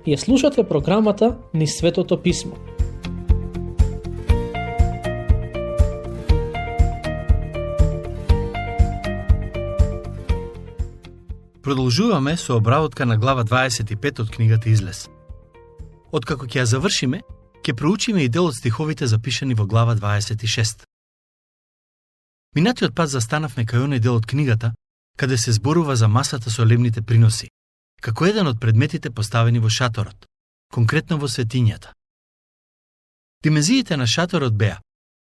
Ја слушате програмата Низ Светото Писмо. Продолжуваме со обработка на глава 25 од книгата Излез. Откако ќе ја завршиме, ќе проучиме и дел од стиховите запишани во глава 26. Минатиот пат застанавме кај оној дел од книгата, каде се зборува за масата со лебните приноси, како еден од предметите поставени во шаторот, конкретно во светињата. Димензиите на шаторот беа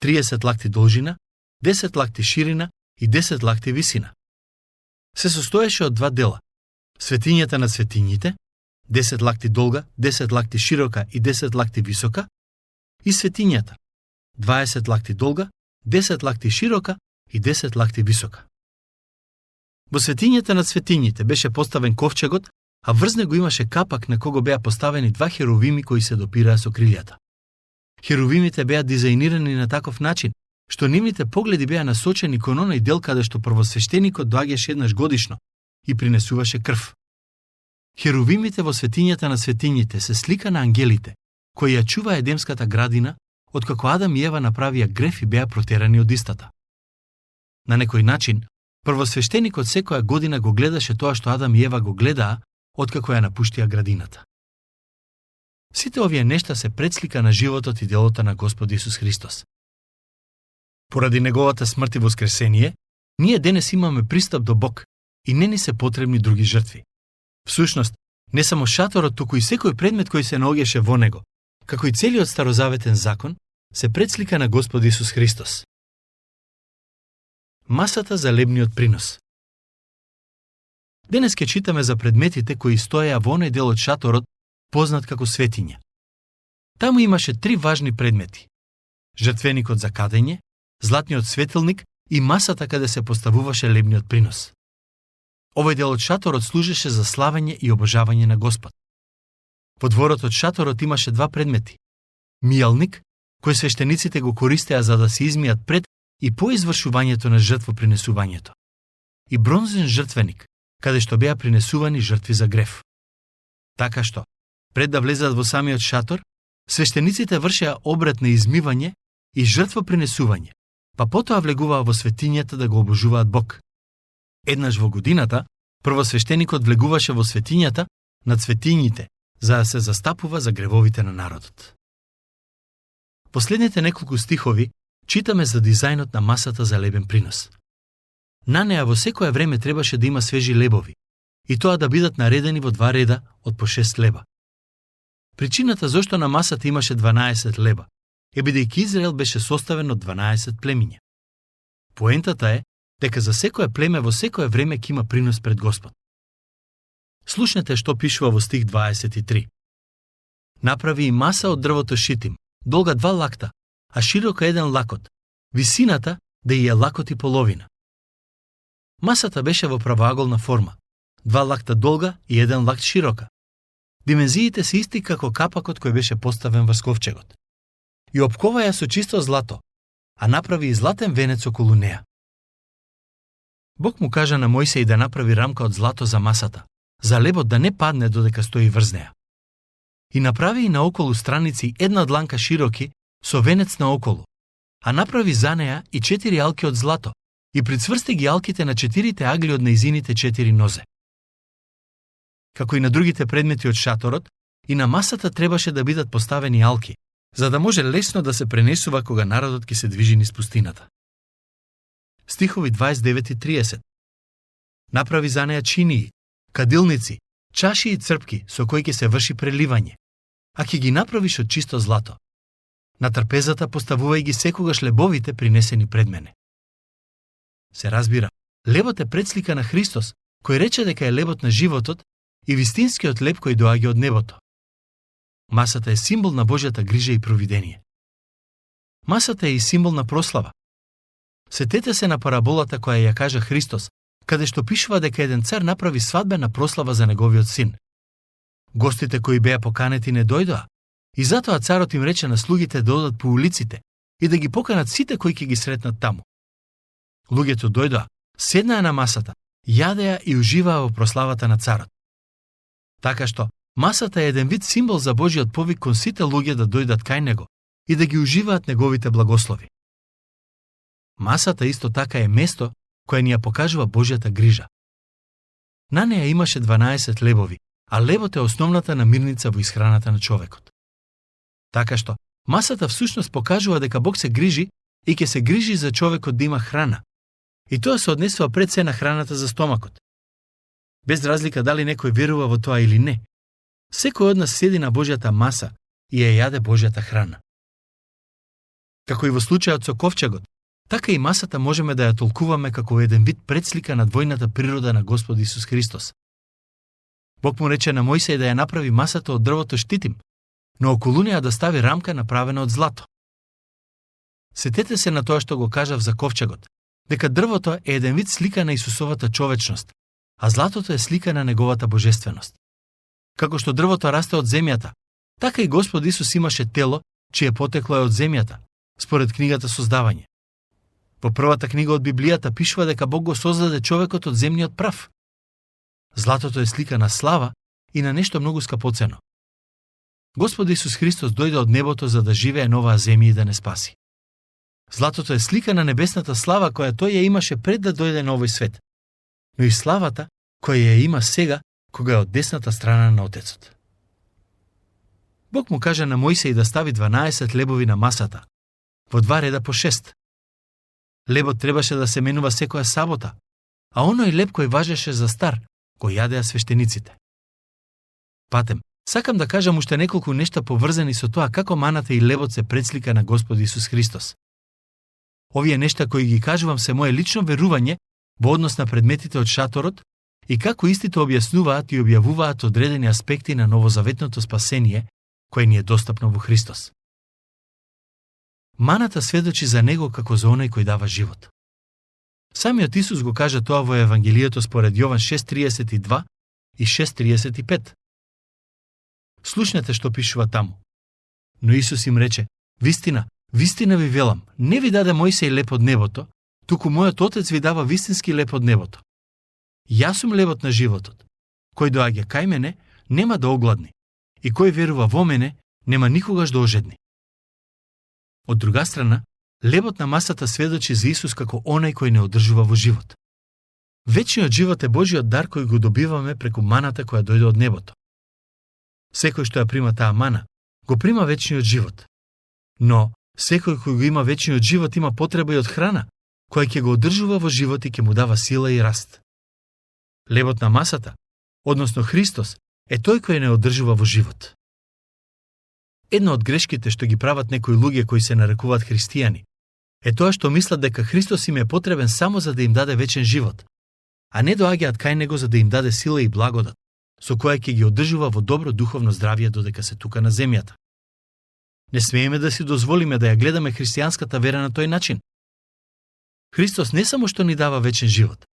30 лакти должина, 10 лакти ширина и 10 лакти висина. Се состоеше од два дела: светињата на светињите, 10 лакти долга, 10 лакти широка и 10 лакти висока, и светињата, 20 лакти долга, 10 лакти широка и 10 лакти висока. Во светињата на светињите беше поставен ковчегот, а врз него имаше капак на кого беа поставени два херовими кои се допираа со крилјата. Херовимите беа дизајнирани на таков начин, што нивните погледи беа насочени кон оној дел каде што првосвештеникот доаѓаше еднаш годишно и принесуваше крв. Херовимите во светињата на светињите се слика на ангелите, кои ја чува едемската градина, откако Адам и Ева направија греф и беа протерани од истата. На некој начин, првосвештеникот секоја година го гледаше тоа што Адам и Ева го гледаа, откако ја напуштија градината. Сите овие нешта се предслика на животот и делото на Господ Исус Христос. Поради неговата смрт и воскресение, ние денес имаме пристап до Бог и не ни се потребни други жртви. Всушност, не само шаторот, туку и секој предмет кој се наоѓаше во него, како и целиот старозаветен закон, се предслика на Господ Исус Христос. Масата за лебниот принос. Денес ќе читаме за предметите кои стоеа во оној дел од шаторот, познат како светиња. Таму имаше три важни предмети: жртвеникот за кадење, златниот светилник и масата каде се поставуваше лебниот принос. Овој дел од шаторот служеше за славење и обожавање на Господ. Во дворот од шаторот имаше два предмети: мијалник, кој свештениците го користеа за да се измијат пред и по извршувањето на жртвопринесувањето, и бронзен жртвеник, каде што беа принесувани жртви за греф. Така што, пред да влезат во самиот шатор, свештениците вршеа обред на измивање и жртвопринесување, па потоа влегуваа во светињата да го обожуваат Бог. Еднаш во годината, првосвештеникот влегуваше во светињата над светињите, за да се застапува за гревовите на народот. Последните неколку стихови читаме за дизајнот на масата за лебен принос. На неа во секое време требаше да има свежи лебови, и тоа да бидат наредени во два реда од по 6 леба. Причината зошто на масата имаше 12 леба е бидејќи Израел беше составен од 12 племиња. Поентата е дека за секое племе во секое време ќе има принос пред Господ. Слушнете што пишува во стих 23. Направи и маса од дрвото шитим, долга 2 лакта, а широка 1 лакот, висината да ја лакот и половина. Масата беше во правоаголна форма, 2 лакта долга и 1 лакт широка. Димензиите се исти како капакот кој беше поставен во ковчегот. И опкова ја со чисто злато, а направи и златен венец околу неа. Бог му кажа на Мојсеј да направи рамка од злато за масата, за лебот да не падне додека стои врз неа. И направи и наоколу страници 1 дланка широки со венец наоколу, а направи за неа и 4 алки од злато и прицврсти ги алките на 4 агли од нејзините 4 нозе. Како и на другите предмети од шаторот, и на масата требаше да бидат поставени алки, за да може лесно да се пренесува кога народот ќе се движи низ пустината. Стихови 29 и 30. Направи за неа чинии, кадилници, чаши и црпки со кои ќе се врши преливање, а ќе ги направиш од чисто злато. На трпезата поставувај ги секогаш лебовите принесени пред мене. Се разбира, лебот е предслика на Христос, кој рече дека е лебот на животот и вистинскиот леб кој доаѓа од небото. Масата е символ на Божјата грижа и провидение. Масата е и символ на прослава. Сетете се на параболата која ја кажа Христос, каде што пишува дека еден цар направи свадбена прослава за неговиот син. Гостите кои беа поканети не дојдоа, и затоа царот им рече на слугите да одат по улиците и да ги поканат сите кои ќе ги сретнат таму. Луѓето дојдоа, седнаа на масата, јадеа и уживаа во прославата на царот. Така што, Масата е еден вид символ за Божиот повик кон сите луѓе да дојдат кај него и да ги уживаат неговите благослови. Масата исто така е место кое ни ја покажува Божјата грижа. На неја имаше 12 лебови, а лебот е основната намирница во исхраната на човекот. Така што, масата всушност покажува дека Бог се грижи и ќе се грижи за човекот да има храна. И тоа се однесува пред се на храната за стомакот. Без разлика дали некој верува во тоа или не, секој од нас седи на Божјата маса и ја јаде Божјата храна. Како и во случајот со ковчегот, така и масата можеме да ја толкуваме како еден вид предслика на двојната природа на Господ Исус Христос. Бог му рече на Мојсеј да ја направи масата од дрвото штитим, но околу неја да стави рамка направена од злато. Сетете се на тоа што го кажав за ковчегот, дека дрвото е еден вид слика на Исусовата човечност, а златото е слика на неговата божественост. Како што дрвото расте од земјата, така и Господ Исус имаше тело, чие потекло е од земјата, според книгата Создавање. Во првата книга од Библијата пишува дека Бог го создаде човекот од земниот прав. Златото е слика на слава и на нешто многу скапоцено. Господ Исус Христос дојде од небото за да живее на оваа земја и да не спаси. Златото е слика на небесната слава која тој ја имаше пред да дојде на овој свет, но и славата која ја има сега кога е од десната страна на Отецот. Бог му кажа на Мојсеј да стави 12 лебови на масата, во 2 реда по 6. Лебот требаше да се менува секоја сабота, а оној леб кој важеше за стар, го јадеа свештениците. Патем, сакам да кажам уште неколку нешта поврзани со тоа како маната и лебот се предслика на Господ Исус Христос. Овие нешта кои ги кажувам се мое лично верување во однос на предметите од шаторот и како истите објаснуваат и објавуваат одредени аспекти на новозаветното спасение кое ни е достапно во Христос. Маната сведочи за него како за оној кој дава живот. Самиот Исус го кажа тоа во Евангелието според Јован 6:32 и 6:35. Слушнете што пишува таму. Но Исус им рече: "Вистина, вистина ви велам, не ви даде Мојсеј леб од небото, туку мојот Отец ви дава вистински леб од небото. Јас сум лебот на животот. Кој доаѓа кај мене, нема да огладни, и кој верува во мене, нема никогаш да ожедни." Од друга страна, лебот на масата сведочи за Исус како онај кој не одржува во живот. Вечниот живот е Божиот дар кој го добиваме преку маната која дојде од небото. Секој што ја прима таа мана, го прима вечниот живот. Но, секој кој го има вечниот живот има потреба и од храна, која ќе го одржува во живот и ќе му дава сила и раст. Лебот на масата, односно Христос, е тој кој не одржува во живот. Една од грешките што ги прават некои луѓе кои се нарекуваат христијани е тоа што мислат дека Христос им е потребен само за да им даде вечен живот, а не доаѓаат кај него за да им даде сила и благодат, со која ќе ги одржува во добро духовно здравје додека се тука на земјата. Не смееме да си дозволиме да ја гледаме христијанската вера на тој начин. Христос не само што ни дава вечен живот,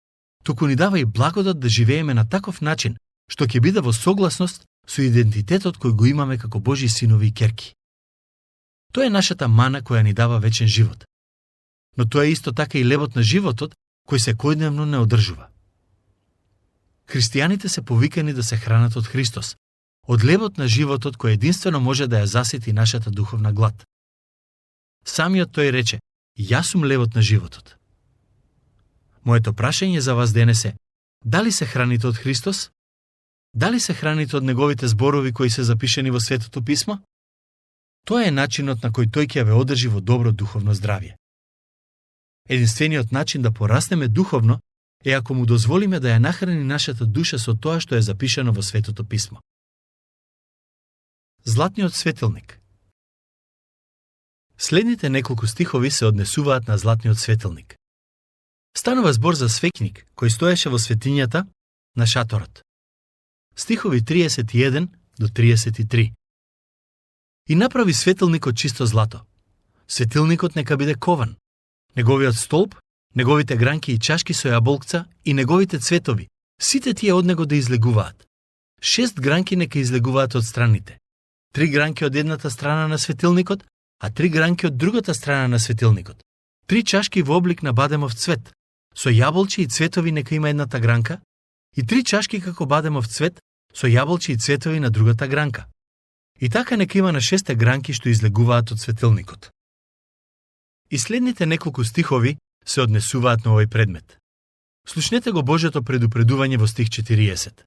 туку ни дава и благодат да живееме на таков начин што ќе биде во согласност со идентитетот кој го имаме како Божји синови и ќерки. Тоа е нашата мана која ни дава вечен живот. Но тоа е исто така и лебот на животот кој секојдневно не одржува. Христијаните се повикани да се хранат од Христос, од лебот на животот кој единствено може да ја засити нашата духовна глад. Самиот тој рече: "Јас сум лебот на животот." Моето прашање за вас денес е: дали се храните од Христос? Дали се храните од неговите зборови кои се запишени во Светото Писмо? Тоа е начинот на кој тој ќе ве одржи во добро духовно здравје. Единствениот начин да пораснеме духовно е ако му дозволиме да ја нахрани нашата душа со тоа што е запишано во Светото Писмо. Златниот светилник. Следните неколку стихови се однесуваат на златниот светилник. Станува збор за свеќник кој стоеше во светињата на шаторот. Стихови 31 до 33. И направи светилник од чисто злато. Светилникот нека биде кован. Неговиот столб, неговите гранки и чашки со јаболкца и неговите цветови, сите тие од него да излегуваат. 6 гранки нека излегуваат од страните. 3 гранки од едната страна на светилникот, а 3 гранки од другата страна на светилникот. 3 чашки во облик на бадемов цвет, со јаболче и цветови нека има едната гранка, и 3 чашки како бадемов цвет, со јаболчи и цветови на другата гранка. И така нека има на 6 гранки што излегуваат од светилникот. И следните неколку стихови се однесуваат на овој предмет. Слушнете го Божјото предупредување во стих 40.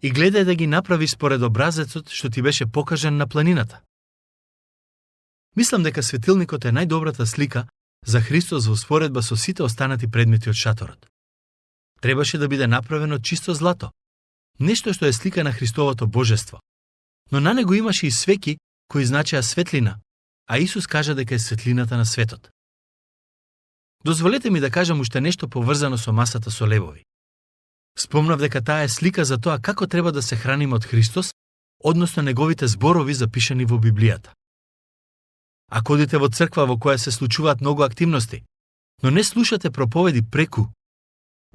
И гледај да ги направиш според образецот што ти беше покажан на планината. Мислам дека светилникот е најдобрата слика за Христос во споредба со сите останати предмети од шаторот. Требаше да биде направено чисто злато, нешто што е слика на Христовото божество. Но на него имаше и свеки кои значеа светлина, а Исус кажа дека е светлината на светот. Дозволете ми да кажам уште нешто поврзано со масата со лебови. Спомнав дека таа е слика за тоа како треба да се храниме од Христос, односно неговите зборови запишани во Библијата. Ако одите во црква во која се случуваат многу активности, но не слушате проповеди преку,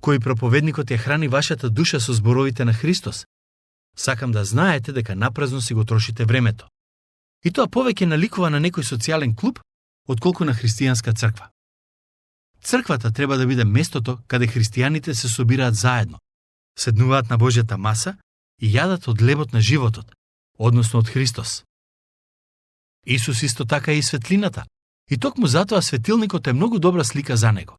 кои проповедникот ја храни вашата душа со зборовите на Христос, сакам да знаете дека напразно си го трошите времето. И тоа повеќе наликува на некој социјален клуб, отколку на христијанска црква. Црквата треба да биде местото каде христијаните се собираат заедно, седнуваат на Божјата маса и јадат од лебот на животот, односно од Христос. Исус исто така е и светлината, и токму затоа светилникот е многу добра слика за него.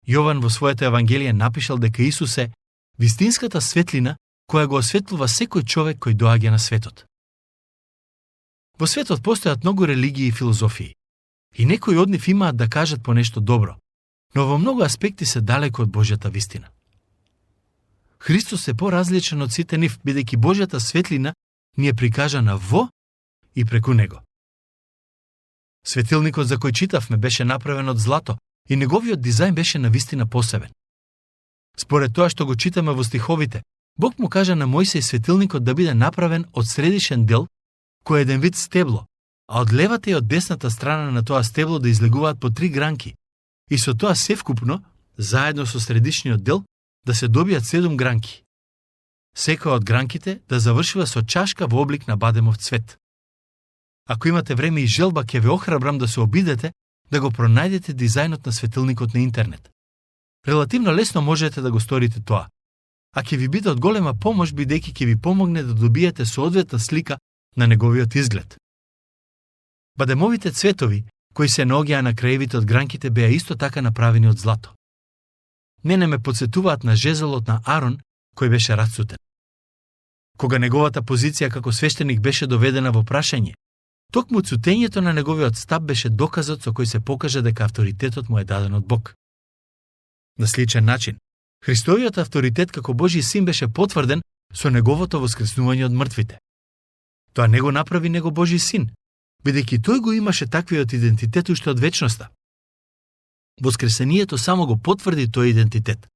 Јован во своето Евангелие напишал дека Исус е вистинската светлина која го осветлува секој човек кој доаѓа на светот. Во светот постојат многу религии и филозофии, и некои од нив имаат да кажат по нешто добро, но во многу аспекти се далеко од Божјата вистина. Христос е поразличен од сите нив, бидејќи Божјата светлина ни е прикажана во и преку него. Светилникот за кој читавме беше направен од злато и неговиот дизајн беше навистина посебен. Според тоа што го читаме во стиховите, Бог му кажа на Мојсеј светилникот да биде направен од средишен дел, кој е еден вид стебло, а од левата и од десната страна на тоа стебло да излегуваат по 3 гранки, и со тоа севкупно, заедно со средишниот дел, да се добијат 7 гранки. Секоја од гранките да завршува со чашка во облик на бадемов цвет. Ако имате време и желба, ќе ве охрабрам да се обидете да го пронајдете дизајнот на светилникот на интернет. Релативно лесно можете да го сторите тоа, а ќе ви биде од голема помош бидејќи ќе ви помогне да добиете соодветна слика на неговиот изглед. Бадемовите цветови, кои се наоѓаа на краевите од гранките, беа исто така направени од злато. Мене ме подсетуваат на жезелот на Арон, кој беше расцутен. Кога неговата позиција како свештеник беше доведена во прашање, токму цутењето на неговиот стап беше доказот со кој се покажа дека авторитетот му е даден од Бог. На сличен начин, Христовиот авторитет како Божји син беше потврден со неговото воскреснување од мртвите. Тоа не го направи него Божји син, бидејќи тој го имаше таквиот идентитет уште од вечноста. Воскресението само го потврди тој идентитет.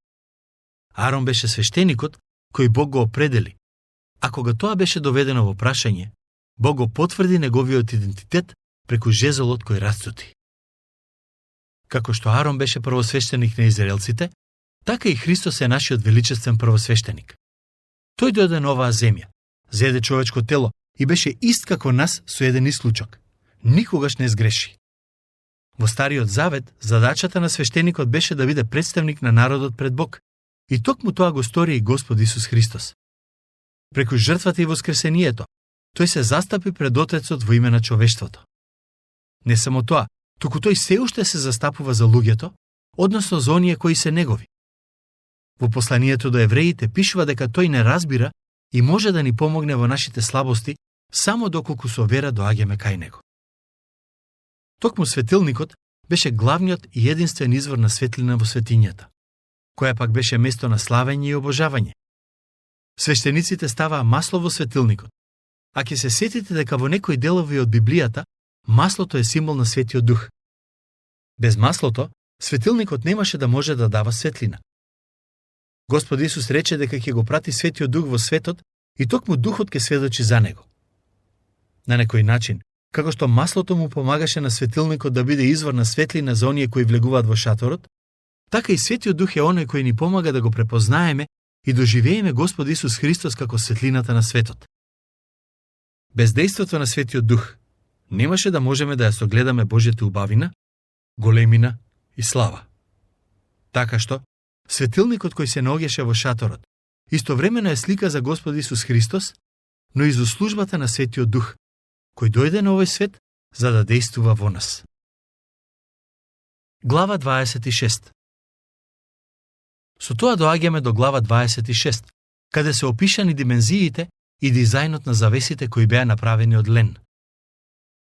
Арон беше свештеникот кој Бог го определи, а кога тоа беше доведено во прашање, Бог го потврди неговиот идентитет преку жезелот кој расцути. Како што Арон беше првосвештеник на израелците, така и Христос е нашиот величествен првосвештеник. Тој дојде на оваа земја, зеде човечко тело и беше ист како нас со еден исклучок. Никогаш не сгреши. Во Стариот Завет, задачата на свештеникот беше да биде представник на народот пред Бог, и токму тоа го стори и Господ Исус Христос. Преку жртвата и воскресението, тој се застапи пред Отецот во име на човештвото. Не само тоа, туку тој се уште се застапува за луѓето, односно за оние кои се негови. Во посланието до евреите пишува дека тој не разбира и може да ни помогне во нашите слабости само доколку со вера доаѓаме кај него. Токму светилникот беше главниот и единствен извор на светлина во светињата, која пак беше место на славење и обожавање. Свештениците ставаа масло во светилникот, а ќе се сетите дека во некои делови од Библијата маслото е символ на Светиот Дух. Без маслото, светилникот немаше да може да дава светлина. Господ Исус рече дека ќе го прати Светиот Дух во светот и токму Духот ќе сведочи за него. На некој начин, како што маслото му помагаше на светилникот да биде извор на светлина за оние кои влегуваат во шаторот, така и Светиот Дух е оној кој ни помага да го препознаеме и доживееме Господ Исус Христос како светлината на светот. Без дејството на Светиот Дух немаше да можеме да ја согледаме Божјата убавина, големина и слава. Така што, светилникот кој се наоѓаше во шаторот Истовремено е слика за Господ Исус Христос, но и за службата на Светиот Дух, кој дојде на овој свет за да действува во нас. Глава 26. Со тоа доаѓаме до глава 26, каде се опишани димензиите и дизајнот на завесите кои беа направени од лен.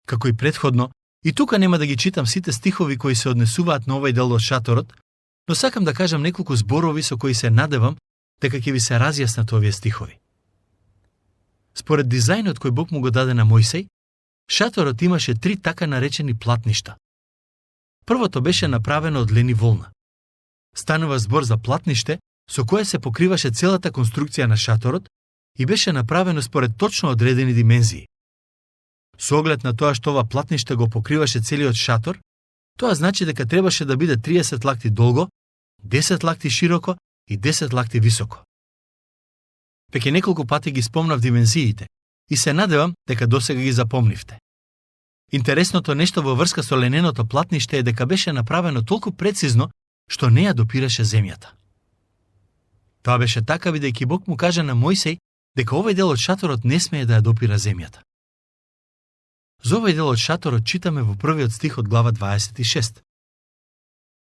Како и претходно, и тука нема да ги читам сите стихови кои се однесуваат на овој дел од шаторот, но сакам да кажам неколку зборови со кои се надевам дека ќе ви се разјаснат овие стихови. Според дизајнот кој Бог му го даде на Мојсей, шаторот имаше 3 така наречени платништа. Првото беше направено од лен и волна. Станува збор за платниште со кое се покриваше целата конструкција на шаторот и беше направено според точно одредени димензии. Со оглед на тоа што ова платниште го покриваше целиот шатор, тоа значи дека требаше да биде 30 лакти долго, 10 лакти широко и 10 лакти високо. Веќе неколку пати ги спомнав димензиите и се надевам дека досега ги запомнивте. Интересното нешто во врска со лененото платниште е дека беше направено толку прецизно што не ја допираше земјата. Тоа беше така бидејќи Бог му кажа на Мојсей дека овој дел од шаторот не смее да ја допира земјата. За овој дел од шаторот читаме во првиот стих од глава 26.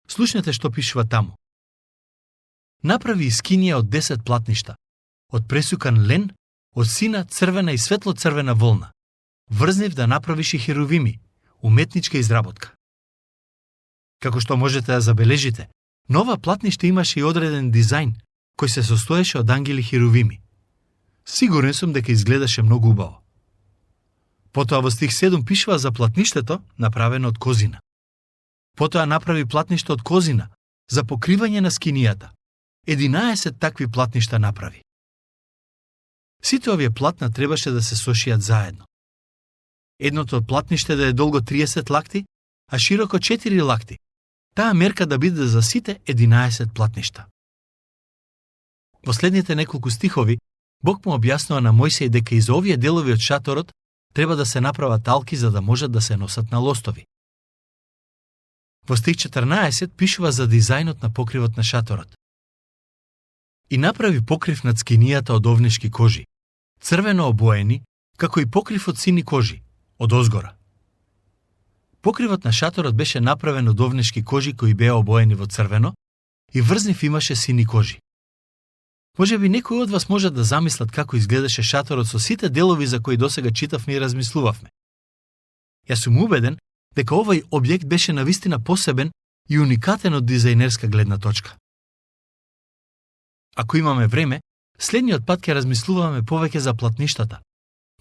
Слушнете што пишува таму. Направи искинија од 10 платништа, од пресукан лен, од сина, црвена и светло-црвена волна. Врзнив да направиш и херувими, уметничка изработка. Како што можете да забележите, нова платниште имаше и одреден дизајн, кој се состоеше од ангели херувими. Сигурен сум дека изгледаше многу убаво. Потоа во стих 7 пишува за платништето направено од козина. Потоа направи платниште од козина за покривање на скинијата. 11 такви платништа направи. Сите овие платна требаше да се сошијат заедно. Едното од платниште да е долго 30 лакти, а широко 4 лакти. Таа мерка да биде за сите 11 платништа. Во следните неколку стихови, Бог му објаснува на Мојсей дека и за овие делови од шаторот треба да се направат алки за да можат да се носат на лостови. Во стих 14 пишува за дизајнот на покривот на шаторот. И направи покрив над скинијата од овнешки кожи, црвено обоени, како и покрив од сини кожи, од озгора. Покривот на шаторот беше направен од овнешки кожи кои беа обоени во црвено и врзнив имаше сини кожи. Може би некои од вас можат да замислат како изгледаше шаторот со сите делови за кои досега читавме и размислувавме. Јас сум убеден дека овој објект беше навистина посебен и уникатен од дизајнерска гледна точка. Ако имаме време, следниот пат ќе размислуваме повеќе за платништата,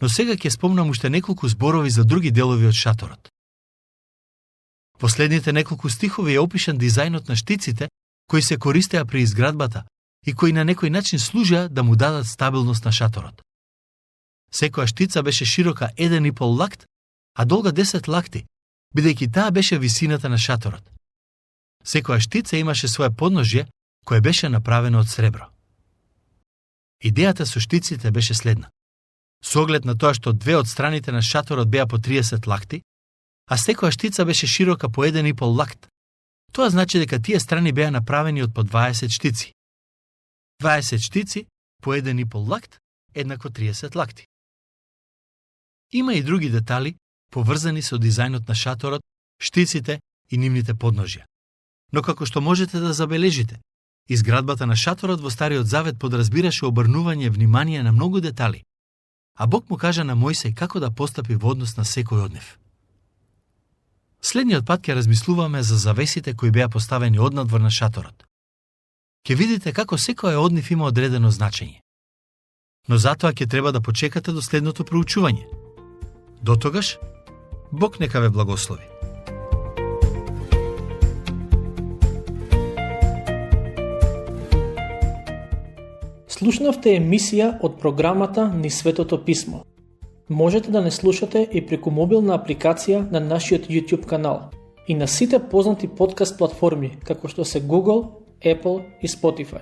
но сега ќе спомнам уште неколку зборови за други делови од шаторот. Во следните неколку стихови е опишан дизајнот на штиците кои се користеа при изградбата и кои на некој начин служеа да му дадат стабилност на шаторот. Секоја штица беше широка 1,5 лакт, а долга 10 лакти, бидејќи таа беше висината на шаторот. Секоја штица имаше свое подножје, кое беше направено од сребро. Идејата со штиците беше следна. Со оглед на тоа што две од страните на шаторот беа по 30 лакти, а секоја штица беше широка по 1,5 лакт, тоа значи дека тие страни беа направени од по 20 штици. 20 штици по 1,5 лакт еднакво 30 лакти. Има и други детали, поврзани со дизајнот на шаторот, штиците и нивните подножја. Но како што можете да забележите, изградбата на шаторот во Стариот Завет подразбираше обрнување внимание на многу детали, а Бог му кажа на Мојсей како да постапи во однос на секој од нив. Следниот пат ќе размислуваме за завесите кои беа поставени однадвор на шаторот. Ќе видите како секој од нив има одредено значење. Но затоа ќе треба да почекате до следното проучување. Дотогаш, Бог нека ве благослови. Слушнавте емисија од програмата Низ Светото Писмо. Можете да не слушате и преку мобилна апликација на нашиот YouTube канал и на сите познати подкаст платформи како што се Google, Apple и Spotify.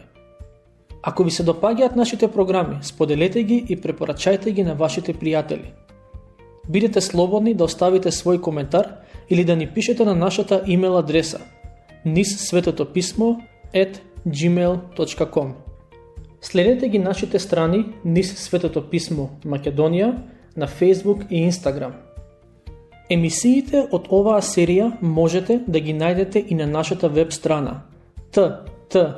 Ако ви се допаѓаат нашите програми, споделете ги и препорачајте ги на вашите пријатели. Бидете слободни да оставите свој коментар или да ни пишете на нашата имейл адреса nizsvetotopисmo@gmail.com. Следете ги нашите страни низ Светото писмо Македонија на Facebook и Instagram. Емисиите од оваа серија можете да ги најдете и на нашата веб страна ttb.twr.org.